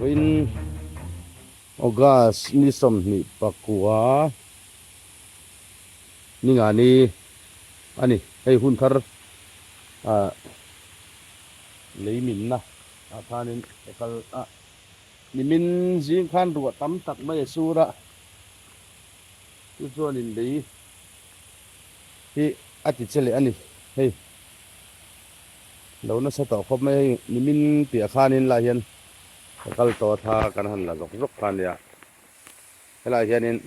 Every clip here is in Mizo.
Vawiin August ni 29 ni nga ni a ni. Hei hun thar ah lei minna ah khanin ka kal a, nimin zing khan ruah tam tak mai a sur a, chu chuanin lei hi a ti che leh a ni. Hei lo nasa tawh khawp mai hei nimin piah khanin lah hian ka kal tawh a thla kan han la zawk zawk kha a nia. Helaiah hianin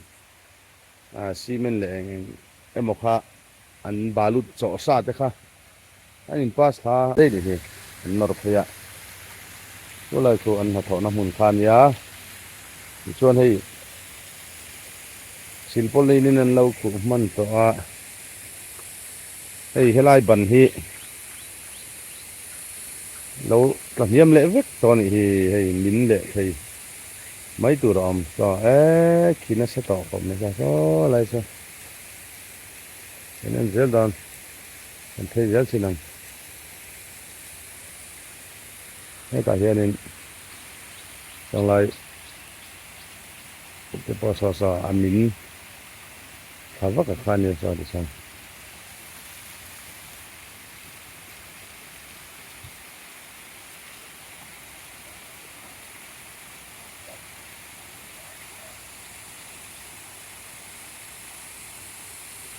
cement leh eng eng emaw kha an balut chawh sa te kha an in pass thla daih ni hi an nawr phei a, chulai chu an hnathawhna hmun kha a nia. Tichuan hei silpawlin in an lo khuh hman tawh a, hei helai ban hi lo tla hniam leh vek tawh a nih hi, hei min leh thei mai tur a awm tawh e khi nasa tawh khawp mai kha saw lai saw kan en zel dawn kan phei zel chin ang hetah hianin changlai te pawh saw saw a min thla vak a kha ania saw tichuan.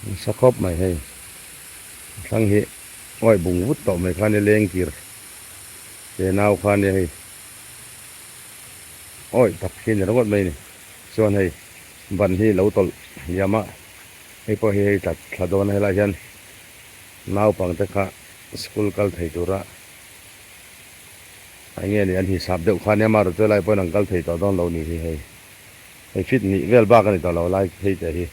Nasa khawp mai hei thlang hi awih bung vut tawh mai kha nia leng kir te nau kha nia hei awih tak hi a ni ringawt mai a ni chuan hei ban hi lo tawlh hliam a hei pawh hi hei tla thla dawn a helaiah hian naupangte kha school kal thei tura. A nge ni an hisap deuh kha nia marawh chu lai pawhin an kal thei tawh dawn lo ni hi hei hei fit hnih vel bak a ni tawh lo lai phei teh hi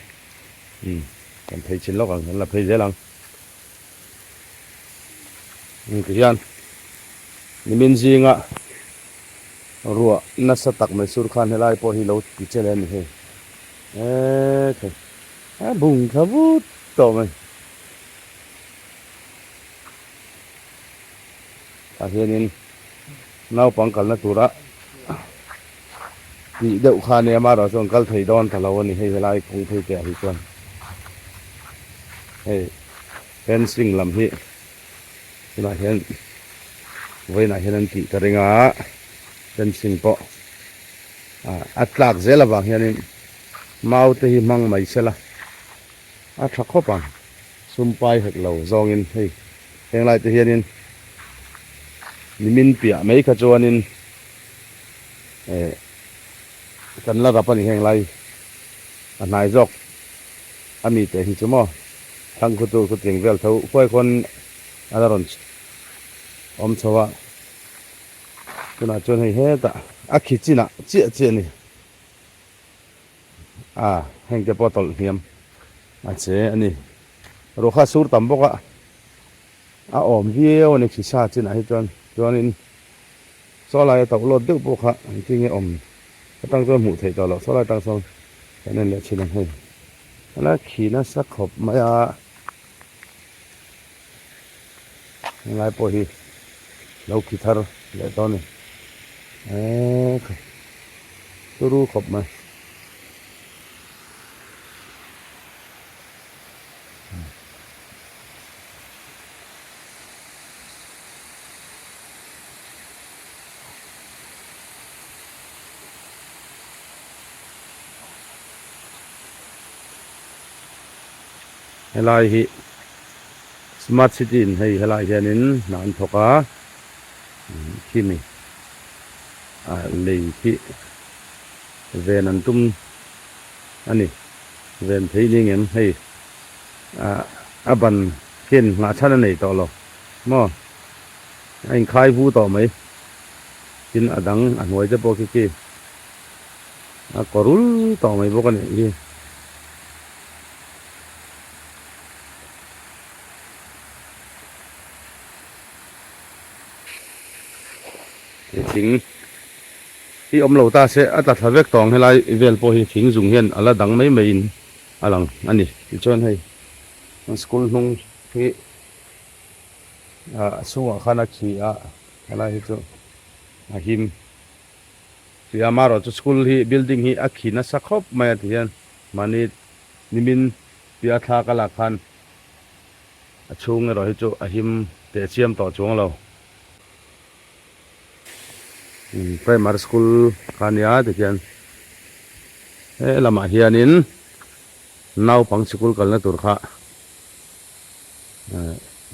umm kan phei chin lawk ang kan la phei zel ang umm tihian nimin zinga ruah nasa tak mai sur khan helai pawh hi lo ti che leh a ni hei eee thei a bung thla vut tawh mai. Tah hianin naupang kalna tura tih deuh kha ania amaherawh chuan kal thei dawn ta lo a ni hei helai kawng phei te ah hi chuan hei fencing lam hi tunah hian vawiinah hian an tih ka ring a fencing pawh a tlak zel avang hianin mau te hi hmang mai sela a tha khawp ang sum pai hek lo zawngin hei. Heng lai te hianin nimin piah mai kha chuanin eh kan la rap a ni heng lai a hnai zawk a mi te hi chu maw thlang khu chu chutiang vel tho khuai khawn a la rawn awm chho a tunah chuan hei hetah a khi chinah chiah chiah a ni a heng te pawh a tawlh hniam a che a ni. Ruah kha sur tam bawk a, a awm viau a ni khisa chinah hi chuan chuanin saw laia tauh lawt deuh pawh kha engtin nge awm atang chuan hmuh theih tawh loh saw lai atang sawn kan en leh thin ang hei a la khi nasa khawp mai a helai pawh hi lo khi thar leh dawn a ni eee turu khawp mai. Helai hi smart city in hei helai hianin hna an thawk a khimi ah lei khi ven an tum a ni. Ven thei ni ngem hei ah a ban khian nghah chhan a nei tawh lo maw a inkhai vu tawh mai tin a dang a hnuai te pawh khi khi a kaw rul tawh mai bawk a nih hi. Thing hi awm lo ta se a tla thla vek tawng helai vel pawh hi thing zung hian a la dang mai mai in a lang a ni tichuan hei an school hnung hi ah a chhungah khan a khi a helai hi chu a him. Tia amaherawh chu school hi building hi a khi nasa khawp mai a ti hian mahni nimin tia thla ka lak khan a chhung erawh hi chu a him teh chiam tawh chuang lo. Primary school kha nia tikhian he lamah hianin naupang sikul kalna tur kha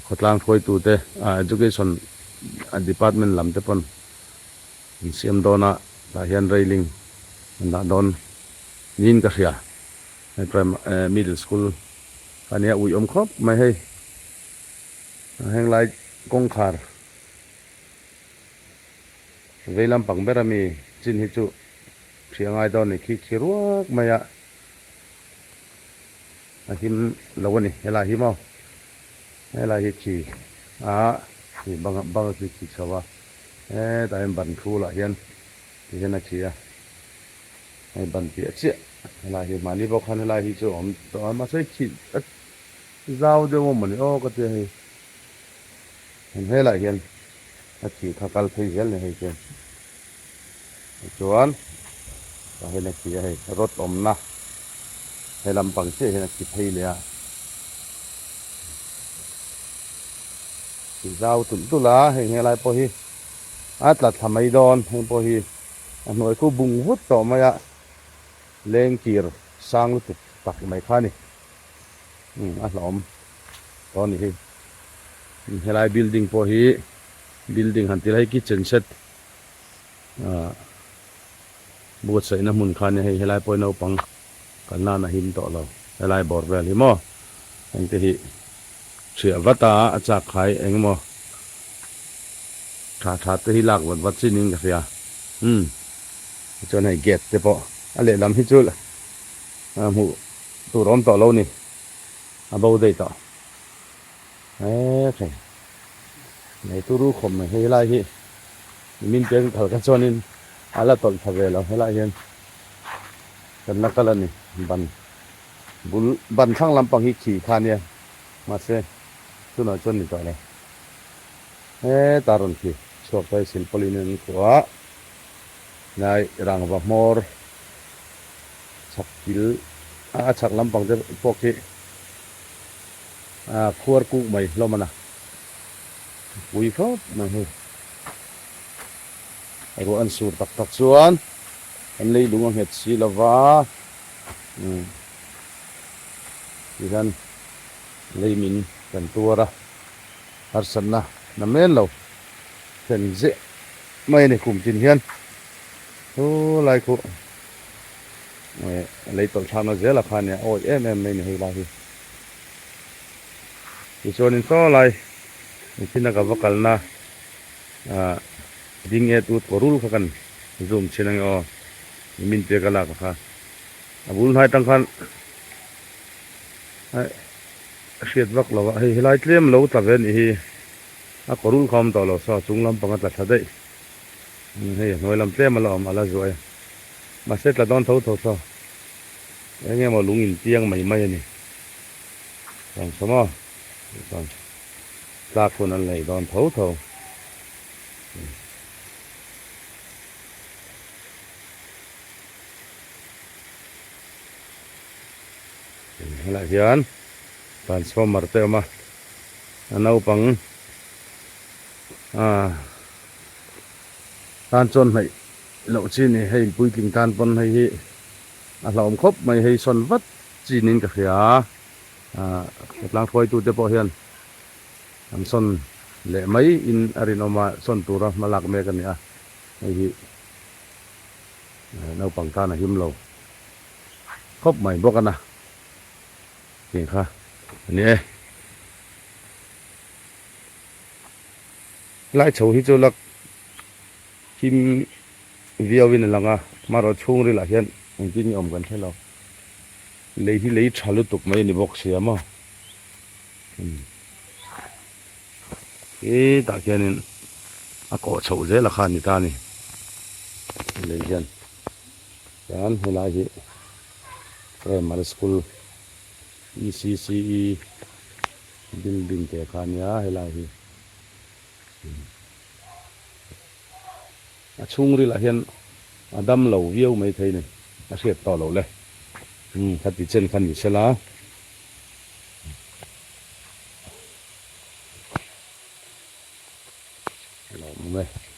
khawtlang hruaitute education department lam te pawn an siam dawn a tah hian railing an dah dawn niin ka hria hei middle school kha nia ui awm khawp mai hei henglai kawngkhar vei lampang ber ami chin hi chu hria ngai dawn a ni khi khi ruak mai a. A him lo a ni helai hi maw helai hi khi a khi bang bang a khi khi chho a hetah hian ban thu lah hian ti hian a khi a hei ban piah chiah helai hi mahni bawk khan helai hi chu a awm tawh a mahse khi a zau deuh a mawni aw ka tia hei helai hian a khi kha kal phei zel a ni hei chuan. Tichuan tah hian a khi a hei rod awmna he lampang chiah hian a khi phei leh a khi zau tulh tulh a heng helai pawh hi a tla thla mai dawn heng pawh hi a hnuai khu bung vut tawh mai a leng kir sang lutuk tak mai kha a ni umm a hlauhawm tawh a ni hi helai building pawh hi building han ti la hei kitchen set. Ahh buatsaihna hmun kha nia hei helai pawh hi naupang kal nan a him tawh lo helai bawr vel hi maw hengte hi chhiah vat a a chak khai eng emaw tha tha te hi lak vat vat chin in ka hria umm tichuan hei gate te pawh a lehlam hi chu hmuh tur a awm tawh lo ni a bo daih tawh he nei turu khawp mai hei helai hi. Min peng phal kha chuanin a la tawlh thla ve lo helaiah hian kan la kal a ni ban bul ban thlang lampang hi khi kha ania mahse tunah chuan ni tawh lo hetah rawn khi chhuak ta hi silpawlin an khuh a hnai rangva hmawr chhak kil a chhak lampang te pawh khi a khuar kuk mai hlawm a na. Pui khawp mai hei. Ruah an sur tak tak chuan an leilung a nghet si lova umm tihian lei min kan tuar a harsatna na men lo thlen zeh mai a ni kum tin hian thu lai khu lei tawlh thlakna zela kha nia awi em em mai a ni hei lai hi. Tichuanin saw lai engtin a ka va kalna ah ding et ut kaw rul kha kan zoom chhin ange aw min pek a lak a kha a bul hnai tang khan a hriat vak lo a hei helai tlem lo tla ve anih hi a kaw rul kha a awm tawh lo saw a chung lampang a tla thla daih hei a hnuai lam tlem a la awm a la zuai mahse tla dawn tho tho saw eng emaw lung intiang mai mai a ni. Chuan saw maw chuan tlak hun an lei dawn tho tho. Helaiah hian transformer te a awm a, a naupang ah tan chuan hnaih loh chi a ni hei puitling tan pawn hei hi a hlauhawm khawp mai hei sawn vat. Chin in ka hria a, khawtlang hruaitu te pawh hian an sawn leh mai in a rinawm a, sawn tura hma lak mek a ni a, hei hi naupang tan a him lo khawp mai bawk a na tih kha a ni e. Helai chho hi chu lak him viau in a lang a, hmarawh chhungril ah hian engtin nge awm kan hre lo. Lei hi lei tha lutuk mai a ni bawk sia maw hetah khianin a kawh chhoh zel a kha a ni ta a ni lei hian chuan helai hi primary school E_C_C_E building te kha a nia helai hi a chhungril ah hian. A dam lo viau mai thei ni. A hriat tawh loh le. Umm khati chen kha ni sela. Lawm awm e.